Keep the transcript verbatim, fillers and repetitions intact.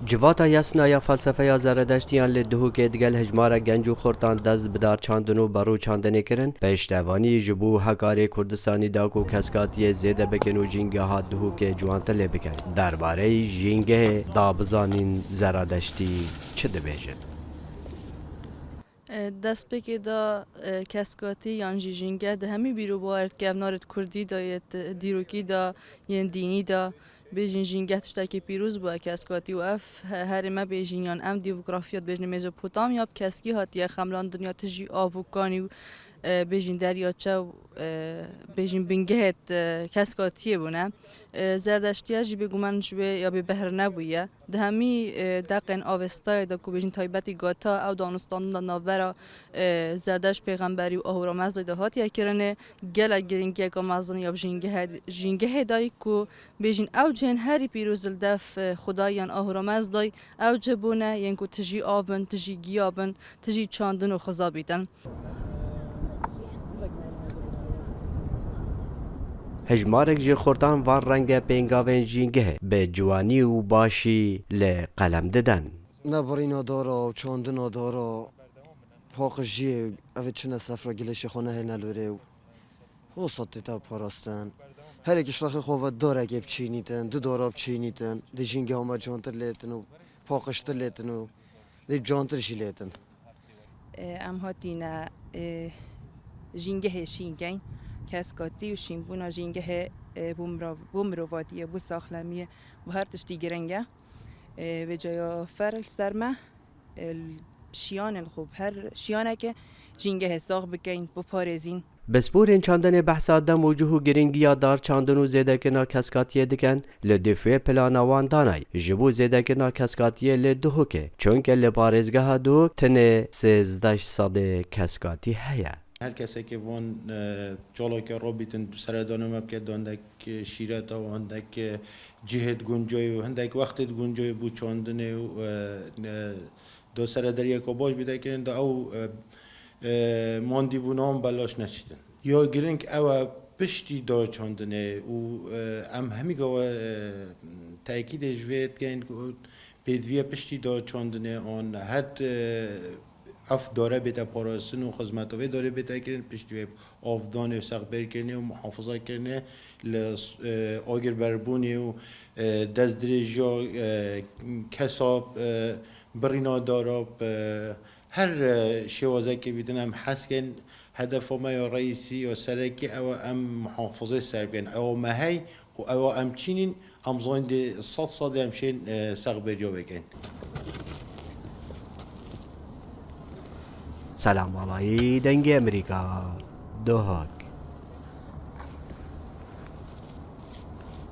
Civata yasna ya felsefeya Zeredeştiyan li Duhokê digel hejmarek genc û xortan dest bi dar çandin û berû çandinê kirin, piştevanî ji bo hekarê Kurdistanî da ku keskatiyê zêde bikin û jîngeha Duhokê ciwantir lê bikin. Derbareyî jîngehê da bizanîn Zeredeştî çi dibêjin. E, destpêkê de, e, keskatî yan jî jîngeh di hemî bîr û bawer kevnarê kurdî de yê, di dîrokî de, yên dînî de, bêjin jîngeh tiştekî pîroz bûye keskatî û ev he-, herê me bêjin yan em demografiya dibêjin Mezopotamya bi keskî hatiye xemlandin ya tijî av û kanî û, e, bêjin deryaçe û, e, bêjin bingehê, e, keskatiyê bûne. E, Zerdeştiya jî bêguman ji wê ya bêbehr nebûye. Di hemî, e, deqên Avestayê de ku bêjin taybetî gata ew danûstandin de navbera, e, Zerdeşt pêxemberî û Ahûra Mezdayê de hatiye kirinê, gelek girîngiyeke mezin ya bi jîngehê, jîngehê dayî ku bêjin ew cihên herî pîroz li dev, e, Xwedayê yan Ahûra Mezdayê ew cih bûne yên ku tijî av bin, tijî giya bin, tijî çandin û xiza bîtin. Hejmarek ji xortan van renge pêngavên jîngehê bi ciwanî û başî li qelem didin. Ne birîna dara û çandina dara paqijiyê ev çine sefra gilê şêxo nehêlne li wêrê û wisa tê te parastin. Herê kişlaxê xwe ve darekê biçînîtin, du dara biçînîtin, di jîngeha me cantir lêtin û paqijtir lêtin û lê cantir jî lêtin. E, em hatîne, e, jîngehê şîn keyn. Keskatî û şînbûna jîngehê, e, bo mirov-, bo mirovatiyê, bo saxlemiyê, bo her tiştî giring e. E, vê caya ferz li ser me, e, şiyanên xwe, her şiyaneke jîngehê sax bikeyn, biparêzîn. Pisporên çandinê behsa dem û cih û girîngiya dar çandin û zêdekirina keskatiyê dikin, li difê plana wan danay ji bo zêdekirina keskatiyê li Duhokê, çunke li parêzgeha Duhok tenê sêzdeh sedê keskatî heye. Her kesekê van, e, çalakê rabîtin, seredana me bike, di hindek, e, şîreta û hindek, e, cihê diguncayê û hindek wextê diguncayê bo çandinê û, e, e, da serederiyeka baş bide kirin, da ew, e, e, mandîbûnan belaş neçitin. Ya giring ew e piştî da çandinê û, e, em hemî gawe, e, tekîdê ji vê dikeyn ku pêdiviye piştî da çandinê an her, e, ev dare bête parastin û xizmeta vê darê bête kirin, piştî vê avdanê û sexbêrkirinê û muhafazakirinê li, e, agirberbûnê û, e, destdirêjiya, e, kesa, e, birîna dara, e, her, e, şêwazekê bîtin em hez keyn hedefa me ya reîsî ya serekî ew e em muhafazê ser bikin. Ew me hey û ew em çînîn, em zanîn dê sed sedê em şên, e, sexbêriya vêkeyn. Selam Alayî, Dengê Amerîka, Duhok.